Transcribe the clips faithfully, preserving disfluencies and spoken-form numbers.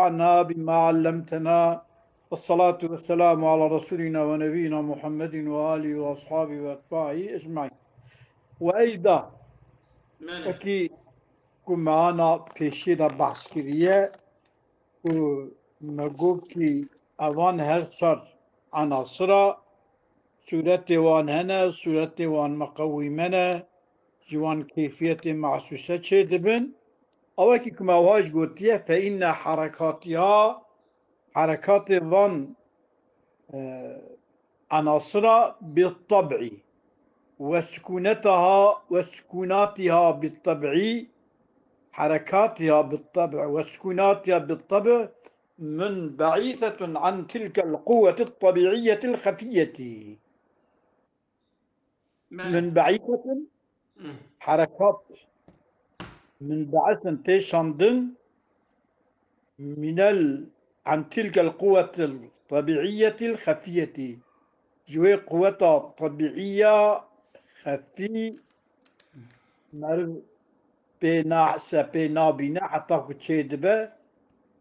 وانفعنا بما علمتنا. والصلاة والسلام على رسولنا ونبينا محمد وآله وأصحابه وأتباعه أجمعين. وأيضا، belê, wekî ku me ana pêşî de behs kiriye, ku me got kî evan her çar enasira, sûretê wan hene, sûretê wan miqewîme ne, ji wan keyfiyetê mahsûse çêdibin. Ew wekî ku me wiha jî gotiye, fe inne herekatiha, herekatê van, e, enasira bi teb'î, ve sukûnetaha, ve sukûnatiha bi teb'î, herekatiha bi teb'î, ve sukûnatiha bi teb'î, munbe'îsetun an tilkel quwweti tebi'iyetil xefiyeti. Belê. Munbe'îsetun, Hı. herekat, munbe'îsetun tê şandin, minel, an tilkel quwwetil tebi'iyetil xefiyeti. Ji wê quweta tebi'iya xefî meriv pê nahse, pê nabîne, heta ku çêdibe,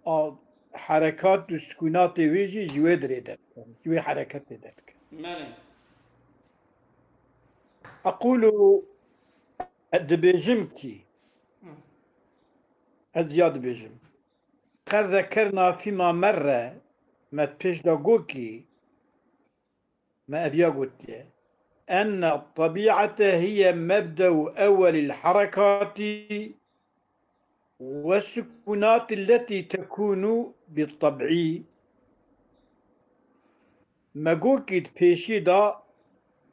a, herekat û sukûnatê wê jî ji wê dirê derdikin, ji wê hereketê derdikin. Belê. Eqûlu, dibêjim kî, Hı. ez ya dibêjim. Qed zekerna fîma merre, me pêş de got kî, me ev ya gotiye. Enne tebi'ete hiye mebde'u ewwelil herekatî ve sukûnatî letî tekûnû bi teb'î. Me got kî di pêşî de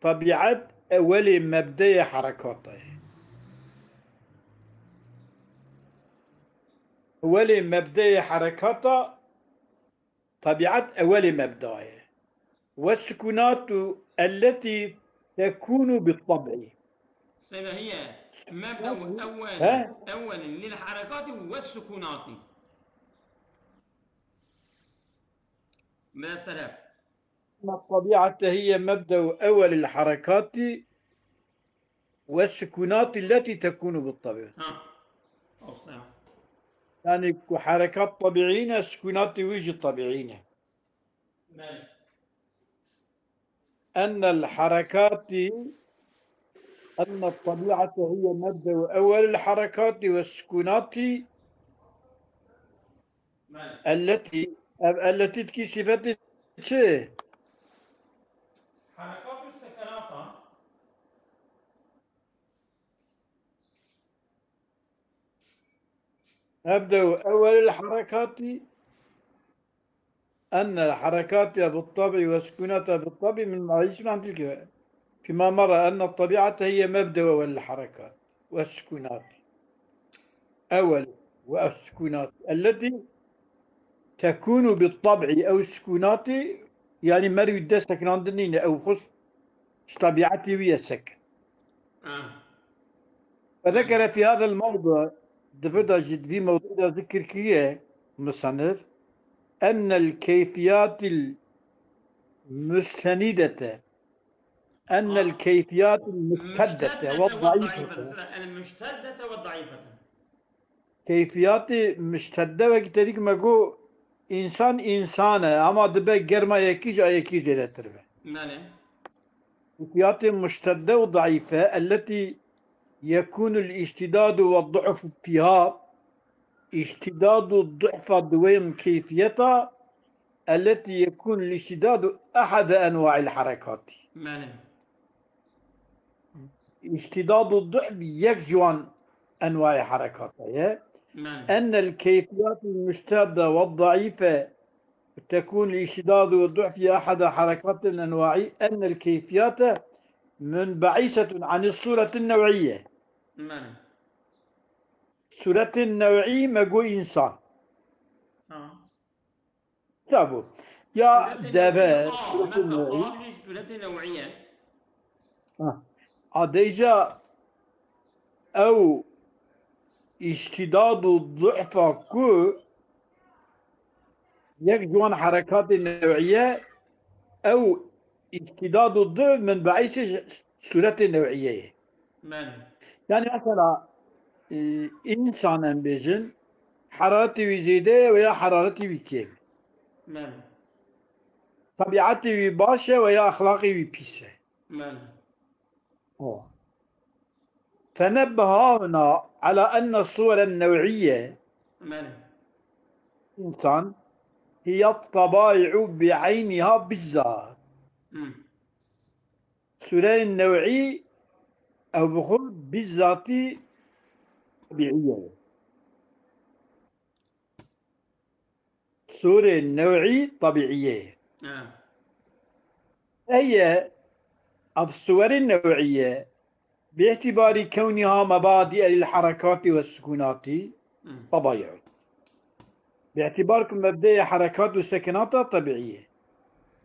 tebîet ewelê mebdeyê herekata ye. Ewelê mebdeyê herekata, tebîet ewelê mebda ye. Ve sukûnatu elletî tekûnû bi teb'î. Seyda hiye mebde'u ewwel, He? ewwel lil herekati ve sukûnati. Mesela. Tebi'ete hiye mebde'u ewwelil herekati ve sukûnati lletî tekûnû bi teb'î. Ha. Olsa. Yani ku herekat tebi'î ne, sukûnatê wî jî tebi'î ne. Belê. Ennel herekati, enne tebi'ete hiye mebde'u ewwelil herekati ve sukûnati Belê. Elletî, ev elletî dikî sîfetê çi? Herekat û sekenata. Ebde'u ewwelil herekatî, enne herekatiha bi teb'î ve sukûnatiha bi teb'î min ma'îşin an tilke. Fîma merre enne tebi'ete hiye mebde'u ewwelil herekat ve sukûnat. Ewwel ve sukûnat. Elletî tekûnû bi teb'î, ew sukûnatî, yanî merwî dest sekinandin nîne, ew xwe ji tebi'etê wî ye sekin. Ah. Ve zekere fî hadel mewdi, di vir de jî di vî mewdû de zikir kiriye musennif, ennel keyfiyatil mustenîdete, ennel Ah. keyfiyatil musteddete ve Musteddete ve daîfete. Daîfete. El musteddete ve daîfete. Keyfiyatê muştedde wekî te dî ku me got, însan însan e, ama dibe germa yekî ji a yekî zêdetir be. Belê. Keyfiyatê muştedde û daîfe, elletî yekûnul îştîdadu ve du'fu fîha, îştîdad û du'fa di wê keyfiyeta, elletî yekûnul îştîdadu ehede enwaîl herekatî. Belê. Îştîdad û du'f yek ji wan enwayê herekata ye. Belê. Ennel keyfiyatil muştedde ve daîfe tekûn li îştîdad û du'f ya eheda herekatil enwaî, ennel keyfiyate munbeîsetun anî sûretin new'îye. Belê. Sûretin new'î me got însan. Tamam. Çabû. Ya Sûretê deve, new'î, a, sûretê mesela new'î. A jî sûretê new'î ye. Ha. A deyca ew îştîdad û du'fa ku yek ji wan herekatê new'î ye, ew îştîdad û du'f min beîsê ji sûretê new'îye ye. Belê. Yani mesela, e, însan em bêjin, heraretê wî zêde ye veya heraretê wî kêm e. Belê. Tebiatê wî baş e veya exlaqê wî pîs e. Belê. O. فنبه هنا على أن الصور النوعية Belê. إنسان هي الطبائع بعينها بالذات. Hmm. Sûreyên new'î ew bi xwe bizzatî tebîî ye. Sûrê new'î tebîî ye. Ha. Eye ev suwerê new'î ye. باعتبار كونها مبادئ للحركات والسكونات Hmm. طبائع. باعتبار ku mebdeyê herekat û sekinata tebîî ye.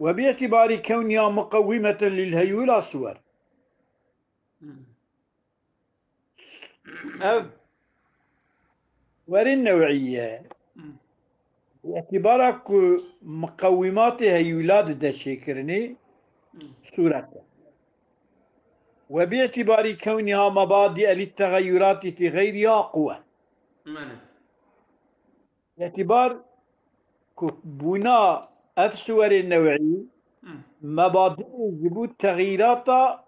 وباعتبار كونها مقومة للهيولى صور. Hmm. Ev werên new'î ye. Hmm. Bi îtîbara ku miqewîmatê heyûla dide çêkirinê, Hmm. sûret e. وباعتبار كونها مبادئ للتغيرات في غيرها قوة. Belê. Îtîbar ku bûna ev suwerê new'î Hmm. mebadî ji bo texîrata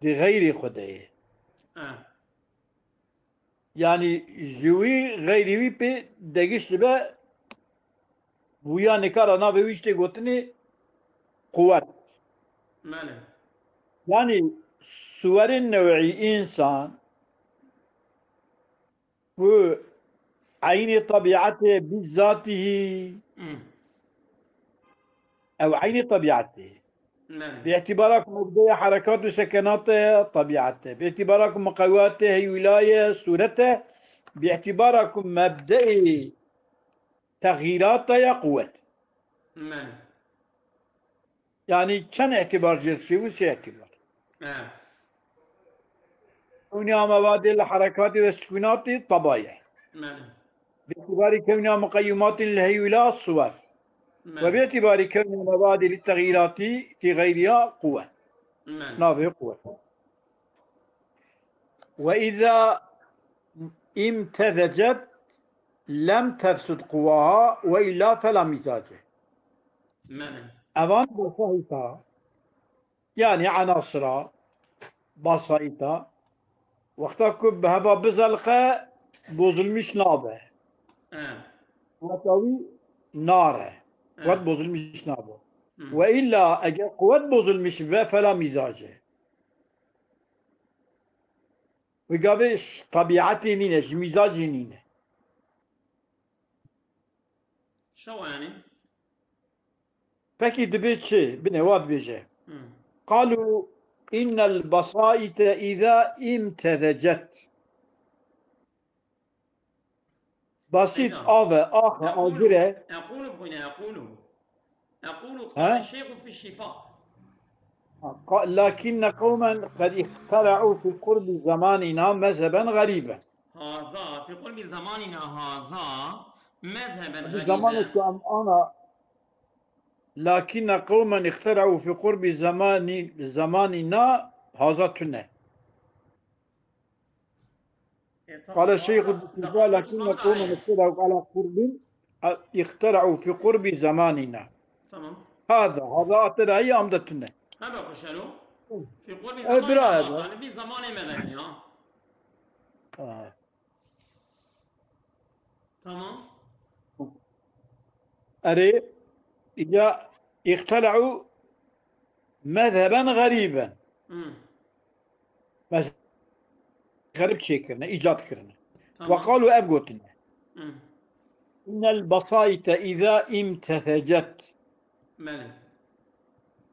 di xeyrê xwe de ye. Ha. Yanî ji wî xeyrî wî pê degiş dibe bûya nikara navê wî ji tê gotinê quwet. Belê. Yanî suwerên new'î însan ku eynê tebîetê bî zatî Hmm. ew eynê tebîetê. Belê. Bi îtîbara ku mebdeyê herekat û sekenatê tebîet e. Bi îtîbara ku miqewatê heyûlayê sûret e. Bi îtîbara ku mebdeyê texîrata ya quwet. Belê. Yanî çend îtîbar jê dişê bû? Sê îtîbar. He. Kewniya mebadî li herekatî ve sukûnatî tebaya ye. Belê. Bi îtîbarî kewniya miqeyyumatî li heyûla suwer. Belê. Ve bi îtîbarî kewniya mebadî li texîratî fî xeyriya quwe. Belê. Navê quwe. Ve îza îmtezecet lem tefsud quwaha ve îlla fela mîzace. Belê. Evan basayîta, yanî enasira basayîta, wexta ku bi heva bizelqe, bozulmîş nabe. He. Quweta wî nare. He. Quwet bozulmîş nabe. Hı. Ve îlla eger quwet bozulmîş be, fela mîzace. Wê gavê ji tebîetê nîne, ji mîzacê nîne. Şewa yanî? Pekî dibê çi? Binê wa dibêje. Hı. Qalû innel besaîte îza îmtezecet. Basît, Eyna. Av e, ax e, Eqûlû, agir e. Eqûlû bixwîne, eqûlû. Eqûlû, He? Qala şeyxu fi şifa. Qa-, lakinne qewmen qed îxtere'û fi qurbî zemanîna mezheben xerîben. Haza, fi qurbî zemanîna haza, mezheben Di xerîben. Zamanê ku em ana, lakinne qewmen îxtere'û fi qurbî zemanî, zemanîna haza tune. E, tamam. Qale şeyxu Haza, dikûza, tamam, lakinne tamam, qewmen aynen. îxtere'û ala qurbîn, e, îxtere'û fi qurbî zemanîna. Tamam. Haza, haza atirayî am de tune. Hebe xuşelo. Hı. Fi qurbî E, zamanîna bira haza, hebe. Li vî zamanê me de ya. Ha. Tamam. Erê, ya îxtele'û mezheben xerîben. Hmm. Mez-, xerib çêkirine, îcat kirine. Tamam. Ve qalû ev gotine. Hmm. Innel besaîte îza îmtesecet. Belê.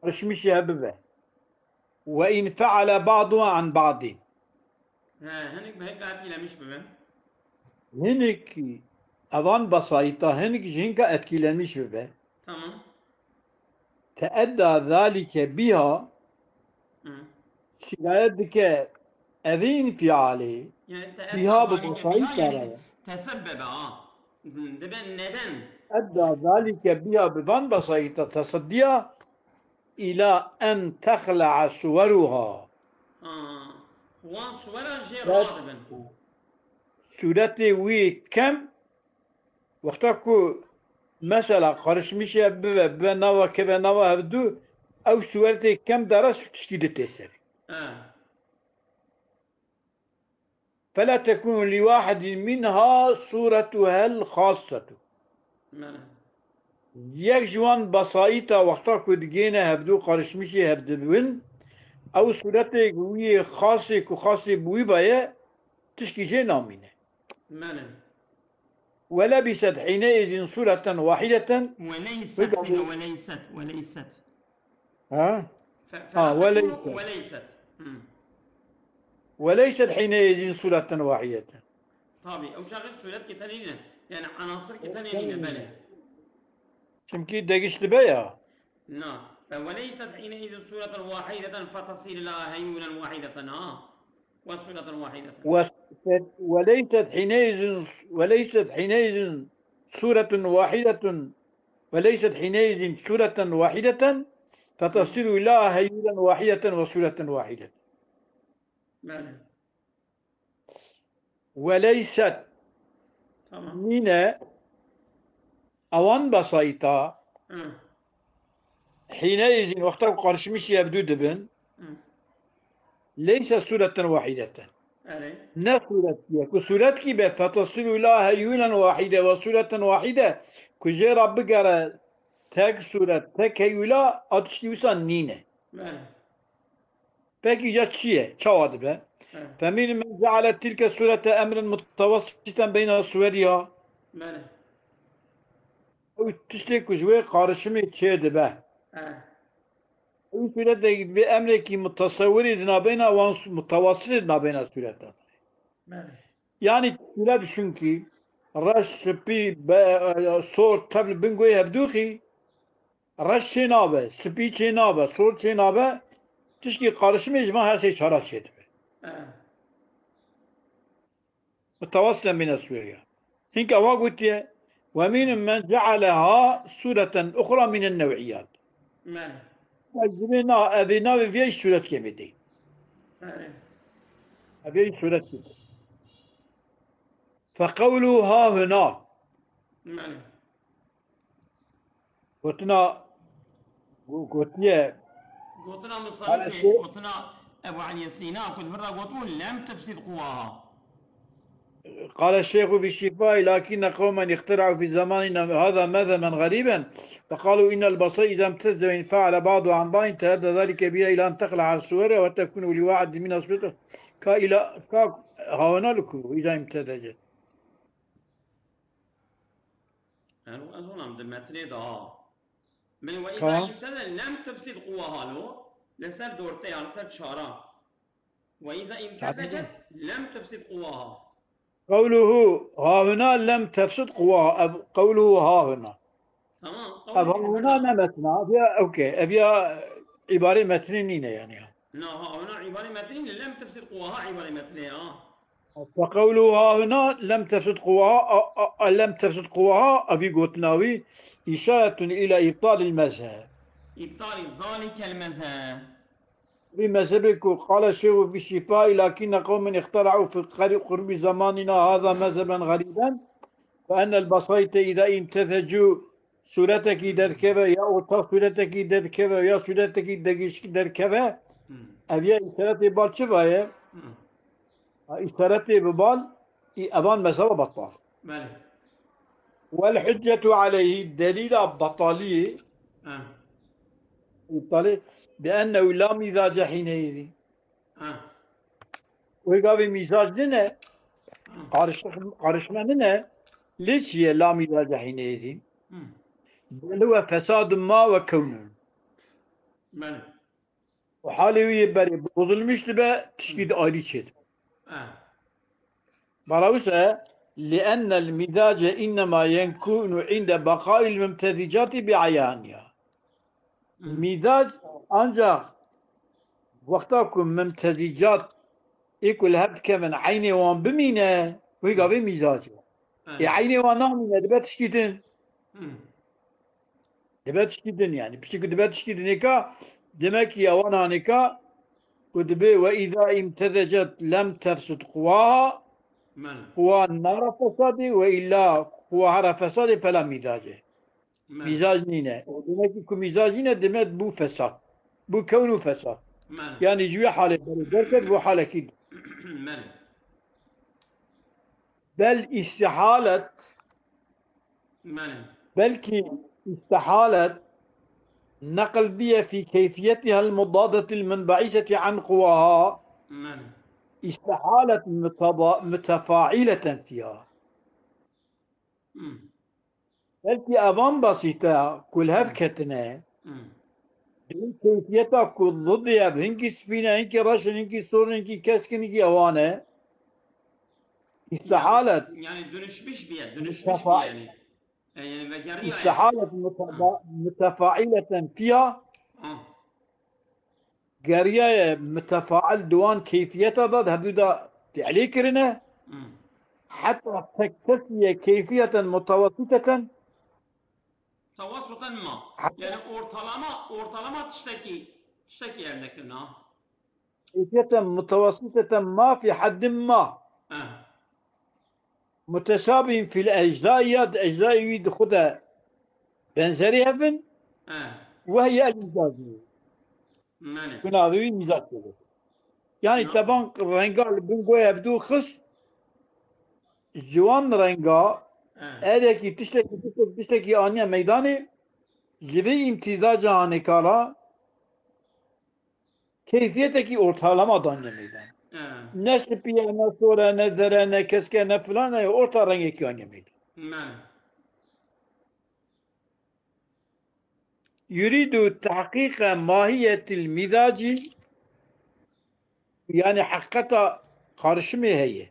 Rişmişî hebibe. Ve in fe'ale ba'duha an ba'din. He, hinik bi hek etkilemiş bibe. Hinik evan basayîta hinik ji hinka etkilemiş bibe. Tamam. Teedda zalike biha, Hı. sirayet dike evîn fialê Yani teedda biha bi zalike biha basayîta yani re. Tesebbebe ha. Dibe neden? Edda zalike biha bi van basayîta teseddiya ila en texle'a suweruha. Ha, wan suwera jê radibin. Sûretê wî kem Wexta ku mesela qarişmişî hev bibe, bibe nava, keve nava hevdû, ew sûretê kem dere tişkî di tê serê. Eh. فلا تكون لواحد منها صورتها الخاصة. Mene. Yek ji wan basayîta wexta ku digêne hevdû qarişmişî hev dibin, ew sûretê wî yê xasê ku xasê bi wî ve ye, tişkî jê namîne. Mene. ولبست حينئذ صورة واحدة. وليست، وليست، وليست. Ha? ف-، Ha, فلا تكون وليست. وليست. Hmm. وليست حينئذ صورة واحدة. Tabii, ew çaxê sûretkî tenê nîne. Yani anasirkî tenê nîne, belê. Çimkî degiş dibe ya. Na. Fe وليست حينئذ صورة واحدة فتصير لها هيولا واحدة. Ha. وصورة واحدة. و-، وليست حينئذ، وليست حينئذ صورة واحدة، وليست حينئذ صورة واحدة، فتصير لها هيولا واحدة وصورة واحدة. Belê. وليست. Tamam. Nîne, ewan basayîta. Hı. حينئذ, wexta ku qarşimişî ev du dibin. Hı. ليس صورة واحدة. Erê. Ne sûretkî ye. Ku sûretkî be, فتصير لها هيولا واحدة وصورة واحدة. Ku jê re bigere tek sûret, tek heyula, a tiştî wisa nîne. Belê. Pekî ya çi ye? Çawa dibe? He. فمنهم من جعل تلك الصورة أمرا متوسطا بين صورها. Belê. Ew tiştê ku ji wê qarişimê çê dibe. He. Ew sûretekî dibe emrekî mutasewirî di nabeyna wan s-, mutawasitê di nabeyna sûretan. Belê. Yani sûret çunkî reş, spî, be-, sor, tevl, bingû hevdûxî. Reş çê nabe, spî çê nabe, sor çê nabe, tişkî qarişimê ji van her sê çara çê dibe. He. Mutawasiten bîne sûriya. Hinka wa gotiye, ومنهم من جعلها صورة أخرى من النوعيات. Belê. Belê. Dibê na, evê navê viyayî sûretkê bidê. Belê. Evê sûretkê bidê. فقوله ها هنا. Belê. Gotina, go-, gotiye. Gotina misannifê, gotina Ebu Eliyê Sîna, ku di vir de gotibû, لم تفسد قواها. قال الشيخ في الشفاء: لكن قوما اخترعوا في زماننا هذا مذهبا غريبا، فقالوا إن البصر إذا امتد وإن فعل بعضه عن بعض تردى ذلك بها إلى أن تخلع عن صورها وتكون لواحد من أصبعها كإلى، كا هاونا لكو إذا امتد. Eno ez hûn em di metnê de ha. Min وإذا Tamam. امتد لم تفسد قواها lo, li ser dortê ya, li ser çara. وإذا امتزجت لم تفسد قواها. قوله ها هنا لم تفسد قواها. Ev قوله ها هنا. Tamam. Ev ha huna ne metna? Ev ya, okey. Ev ya îbarê metnê nîne yani. Na, ha huna îbarê metnê nîne, lem tefsir quwaha îbarê metnê ya. فقوله ها هنا لم تفسد قواها، a, a, a, لم تفسد قواها, evî gotina wî, إشارة إلى إبطال المذهب. إبطال ذلك المذهب. Vî mezhebê ku قال الشيخ في الشفاء لكن قوما اخترعوا في قر-، قرب زماننا هذا مذهبا غريبا، فأن البسايط إذا امتزجوا sûretekî derdikeve ya orta sûretekî derdikeve ya sûretekî degişik derdikeve, Hmm. ev ya îşaretê bal çi va ye? Hmm. Ha, îşaretê bi bal, î evan mezheba betal. Belê. والحجة عليه, delîla betaliyê, Ha. îptalê, بأنه لا مزاج حينئذ. Ha. Wê gavê mîzac nine, Ha. qarışık, qarışma nine, lê çi ye la mîzac حينئذ? Hmm. بل هو فساد ما وكون. Belê. Û halê wî yê berê bozulmuş dibe, tişkî di ayrî çêdibe. Eh. Bala wisa, لأن المزاج إنما يكون عند بقاء الممتزجات بأعيانها. Hmm. Mîzac ancak wexta ku mimtezîcat ê ku li hev dikevin eynê wan bimîne, wê gavê mîzac e. Eh. Ê eynê wan namîne, dibe tişkî din. Hmm. Dibe tişkî din yani. Piştî ku dibe tişkî din êka, demek ki ya wan hanêka ku dibê وإذا امتزجت لم تفسد قواها, Belê. Quwa nara fesadê, وإلا وهرا فسادê fela mîzac e. Mîzac nîne. Û demek ki ku mîzac nîne, demek bû fesad. Bû kewn û fesad. Yanî ji wî halê berê derket, bû halekî. Bel îstihalet, belkî îstihalet neql biye fî keyfiyetiha el-mudadetil munbaîseti an quwaha. Îstihalet muteba-, mutefaîleten fiha. Belkî evan basîte ku li hev ketine, di wî keyfiyeta ku zidê ev hinkî spî ne, hinkî reş in, hinkî sor in, hinkî kesk in, hinkî ewan e. Îstihalet. Yani dönüşmüş bir yer, dönüşmüş bir yani. E, yani ve geriye yani. Îstihalet muteba-, mutefaîleten fiha. Geriyaye mitefail di wan keyfiyeta de, di hevdû de fiilê kirine. Heta tektesiye keyfiyeten mutewesiteten. Tewasuten ma. Heta yani ortalama, ortalama tiştekî, tiştekî elde kirine. Keyfiyeten mutewesiteten ma fî heddin ma. Muteşabihîn fîl eczaî ya di eczaî wî di xwe de benzerî hev in, wehye el mîzaj. Ku navê wî mîzaj tê. Yanî tevan renga li bin goya hevdû xist, ji wan renga erekî tiştekî, tiştekî, tiştekî aniye meydanê, ji vê îmtîzaca hanê kara, keyfiyetekî ortalama daniye meydan. Ne spî ye, ne sor e, ne zer e, ne kesk e, ne filan e, orta rengekî aniye meydan. Yuridu tahqiqa mahiyetil mîzacî, yani heqîqeta qarişimê heye.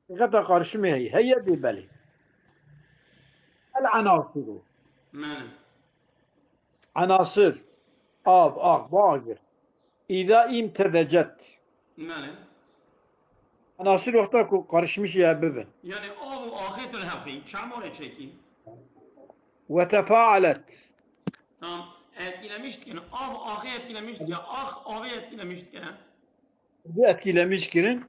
Heqîqeta qarişimê heye. Heye dê belê. El enasiru. Enasir. Av, ax, bagir. Îza îmtezecet. Enasir wexta ku qarişmişî hev bibin. Yani av û axê tu li hev xî, çermorê çêkî. Ve tefaalet. Tamam, etkilemiş dikin. Av axê etkilemiş dike. Ax avê etkilemiş dike. Bi etkilemiş kirin.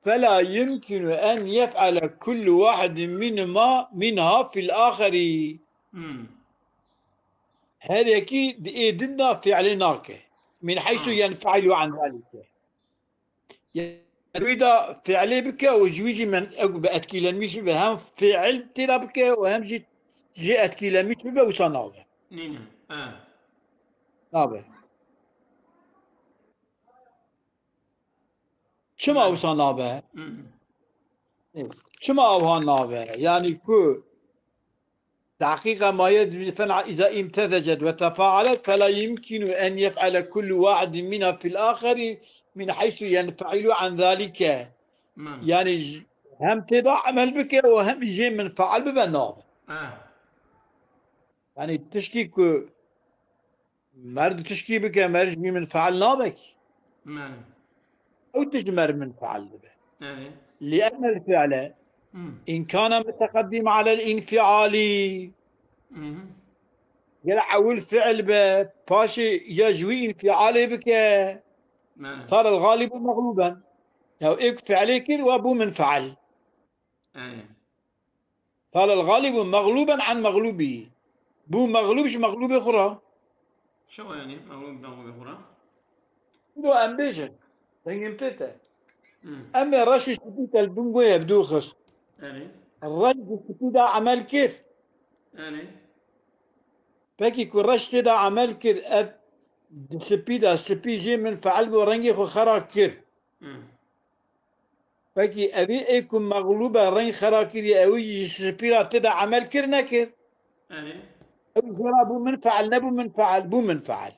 Fela yumkinu en yef'ale kullu wahidin minhuma, minha fil axeri. Her yekî di ê din de fiilê nake. Min heysu yenfailu an zalike. Yani wî de fiilê bike û ji wî jî men-, bi etkilenmiş bibe. Hem fiil têra bike û hem jî, jî etkilenmiş bibe, wisa nabe. Nîne. Nabe. Çima wisa nabe? Çima awha nabe? Yani ku tahqiqa maye fena iza imtezecet ve tefaalet fela yumkinu en yef'ale kullu wahidin mina fil axeri min heysu yenfailu an zalike. Yani j-, hem têda emel bike û hem jê min faal bibe nabe. Yani tişkî ku Mer di tişkî bike, mer ji min faal nabe kî. Ew tişt ji mer min faal dibe. Li ennel fi'le in kana muteqeddim alel infiali. Gel ewil fi'l be, paşê ya ji wî infialê bike. Sarel galibu mexluben. Ya êk fi'lê kir, wa bû min faal. Sarel galibu mexluben an mexlubî. Bû mexlub ji mexlubê xwe re. Çawa yani mexlub mexlubê xwe re? Îro em bêjin. Dengê min tê te. Em ê reş û spî te li bin goyê hevdû xist. Reş di spî de emel kir. Pekî ku reş tê de emel kir, ev di spî de, spî jê min feil bû, rengê xwe xera kir. Pekî evî ê ku mexlûbe reng xera kiriye, ewî ji spî re tê de emel kir nekir? Ew jê re bû min feal, nebû min feal, bû min feal.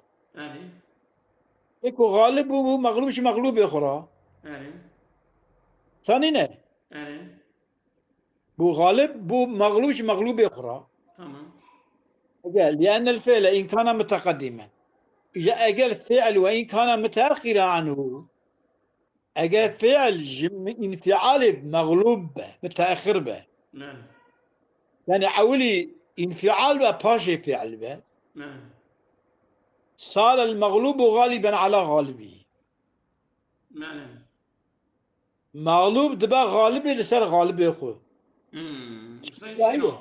Ê ku xalib bû, bû mexlûb ji mexlûbê xwe re. Sanî ne? Bû xalib, bû mexlûb ji mexlûbê xwe re. Eger, لأن الفعل إن كان متقدما. Ya eger fiil وإن كان متأخرا عنه. Eger fiil ji infialê mexlûb be, miteexir be. Yani ewilî infial be, paşê fiil be. صار المغلوب غالبا على غالبه. Mexlûb dibe xalibê li ser xalibê xwe. Hmm. Sen Yanî, şêno.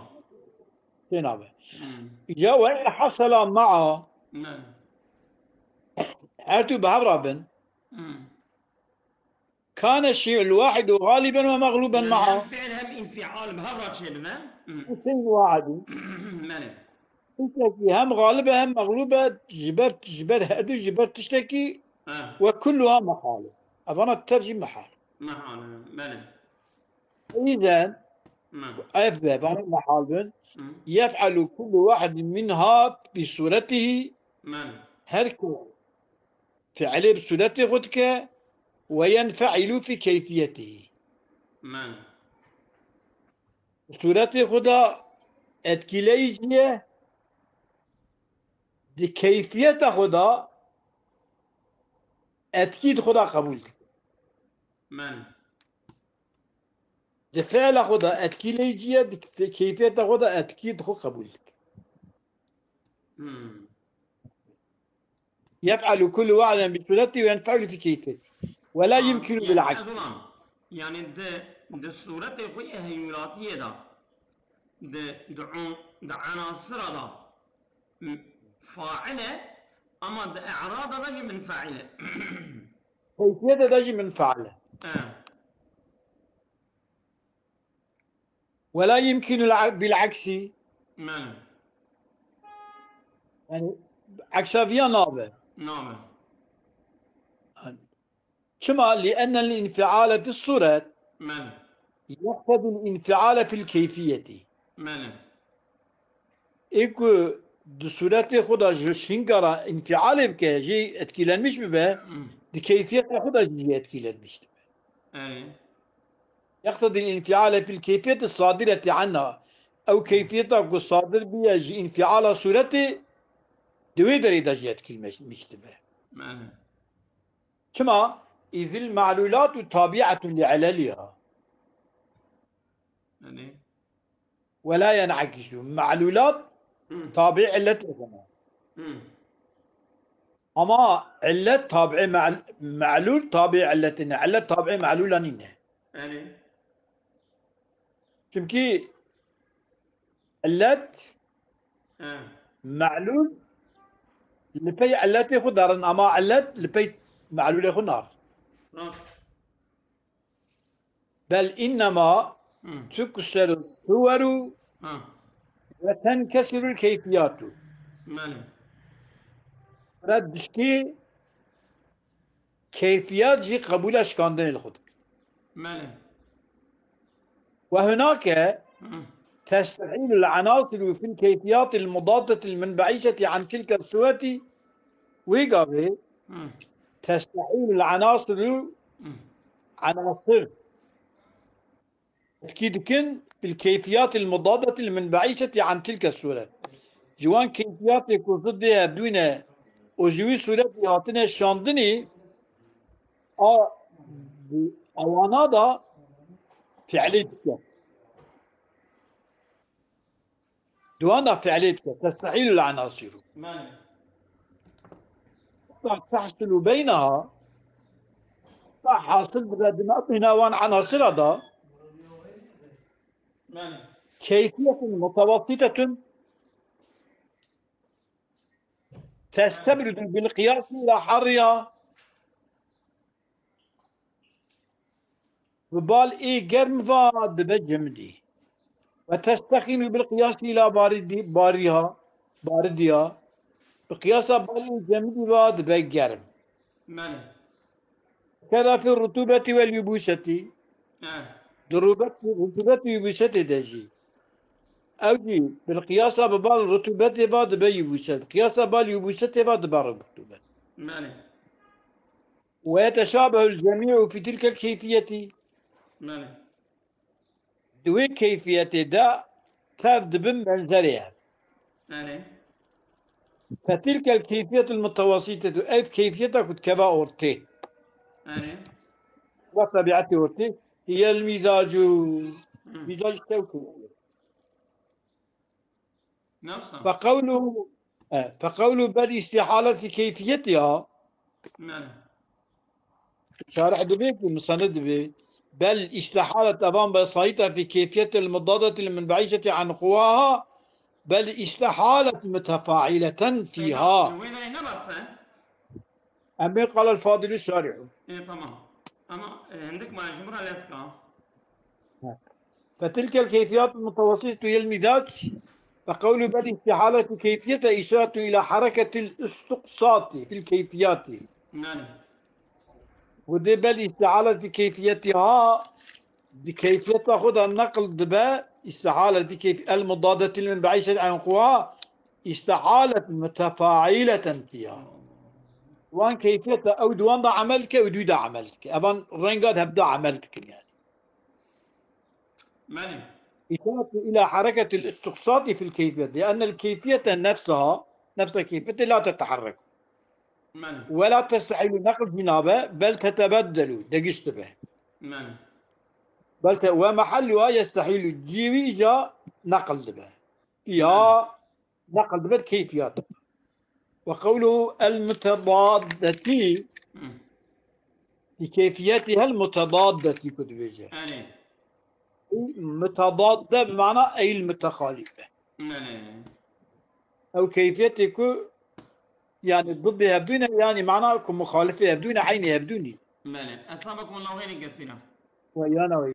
Tênabe. Hmm. Ya we in hasela ma'a. Ne. Her tu bi hev re bin. Hmm. Kane şey'ul wahidu galiben ve mexluben ma'a. Hem fiil hem infial bi hev re çêdibe. Hmm. Şey'ul wahidu. Belê. Tiştekî hem galib e hem mexlûb e, ji ber, ji ber her du, ji ber tiştekî Ha. Ve kulluha mehal. Evana tev jî mehal. Mehal, belê. Îzen, Me. Ev be, vana mehal bin. Hı. Yef'alu kullu wahidin minha bi suretihi. Belê. Her ku fiilê bi suretê xwe dike, ve yenfe'ilu fi keyfiyetihi. Belê. Suretê xwe de etkîleyicî ye, di keyfiyeta xwe de etkî di xwe de qebûl dike. Men. Di fiila xwe de etkîleyicî ye, di keyfiyeta xwe de etkî di xwe qebûl dike. Hmm. Yef'alu kullu wahidin bi sureti ve yenfe'lu fi keyfi. Ve la Ha, yumkinu yani bil aks. ez ulan, yani di, di suretê xwe yê heyûlatiyê de, di, di, un- di enasira de m- fail e, ama di i'rada de jî minfail e. Keyfiyete de jî minfail e. E, Ve la yumkinu bil aksi. Belê. Yani, eksa viya nabe. Nabe. Çima? Li ennel infiale fis suret Belê. Yeqtedil infiale fil keyfiyeti. Belê. Ê ku di suretê xwe de ji şinkara infialê bike, jî etkilenmiş bibe, Hmm. di keyfiyeta xwe de jî etkilenmiş dibe. Belê. Yeqtedî infiale fil keyfiyeti sadireti anha. Ew keyfiyeta ku sadir bûye ji infiala suretê, di wê derê de jî etkilmiş dibe. Belê. Çima? Îzil ma'lulatu tabi'atun li ileliha. Belê. Ve la yen'akisu. Ma'lulat Hı. Tabi illetê xwe ne. Hı. Ama illet tabi'ê ma'l-, ma'lul tabi'ê illetê ne. Illet tabi'ê ma'lula nîne. Belê. Çimkî illet He. Ma'lul li pey illetê xwe darin, ama illet li pey ma'lulê xwe nar. Rast. Bel innema Hı. tukseru suweru Hı. ve tenkesirul keyfiyatu. Belê. Red dişkî keyfiyat jî qebûla şikandinê li xwe dike. Belê. Ve hunake Hı. testehîlul enasiru fil keyfiyatil mudadetil munbe'îseti an tilke sureti wê gavê Hı. testehîlul enasiru Hı. enasir etkî dikin fil keyfiyatil mudadetil munbe'îseti an tilke suret. Ji wan keyfiyatê ku zidê hevdû ne û ji wî suretî hatine şandinî, a, di ewana da fiilê dike. Di wan da fiilê dike. Testehîlul enasiru. Belê. Tahsulu beynaha, ta hasil dibe di navbeyna wan enasira da Belê. keyfiyetun mutawasitetun testebridu bil qiyasi ila harriha. Bi bal ê germ va dibe cemidî. Ve testexînu bil qiyasî ila baridî, bariha, baridiya. Bi qiyasa bal ê cemidî va dibe germ. Belê. Keda fî rutubetî vel yubûsetî. He. Di rubet, rutubet û yubûsetê de jî. Ew jî bil qiyasa bi bal rutubetê va dibe yubûset. Bi qiyasa bal yubûsetê va dibe rutubet. Belê. Ve yeteşabehul cemî'u fî tilkel keyfiyetî. Belê. Di wê keyfiyetê de tev dibin benzerê hev. Belê. Fe tilkel keyfiyetul mutawasitetu, ev keyfiyeta ku dikeve ortê. Belê. Ve tebietê ortê, hiyel mizacu. Hı. Mizac tevkû. Nefsa. Feqewlu, e, feqewlu ber îstîhaleti keyfiyetiha. Belê. Şarih dibê ku, musannif dibê, بل استحالت، evan be sayîte fî keyfiyet el mudadeti lil munbeîşeti an quwaha, bel istehâlet mutefaîleten fîha. Wê nayê ne bes e? Em bê qal el fadilî şarî. Ê, tamam. Ama e, hindik ma ji min re lez ka. Fetilkel keyfiyat mutewessitatu yel midac ve qewlu bel istihaletu keyfiyete işaratu ila hareketil istiqsati fil keyfiyati. Belê. Û dê bel istihaletu keyfiyetiha di keyfiyeta xwe de neql dibe, istihaleti keyf-, el mudadetil min beîşet en quwa, istihalet mutefaileten fiha. Wan keyfiyeta ew di wan de emel dike, ew dû de emel dike. Evan renga di hevdu emel dikin yani. Belê. إشارة إلى حركة الاستقساط في الكيفية، لأن الكيفية نفسها، نفس الكيفية لا تتحرك Belê. ولا تستحيل نقل جنابه، بل تتبدل، دقشت به. Belê. بل ت-، ومحلها يستحيل جيوي جا نقل به. يا نقل به كيفيات. وقوله المتضادة Hı. لكيفيتها المتضادة كنت بيجي. Belê. متضادة بمعنى أي المتخالفة. Belê. أو كيفية كو يعني ضد هبدونة، يعني معنى كو مخالفة هبدونة، عيني هبدوني. Belê. Esnabekum Allahu xeyrî kesîra. ويانا وي.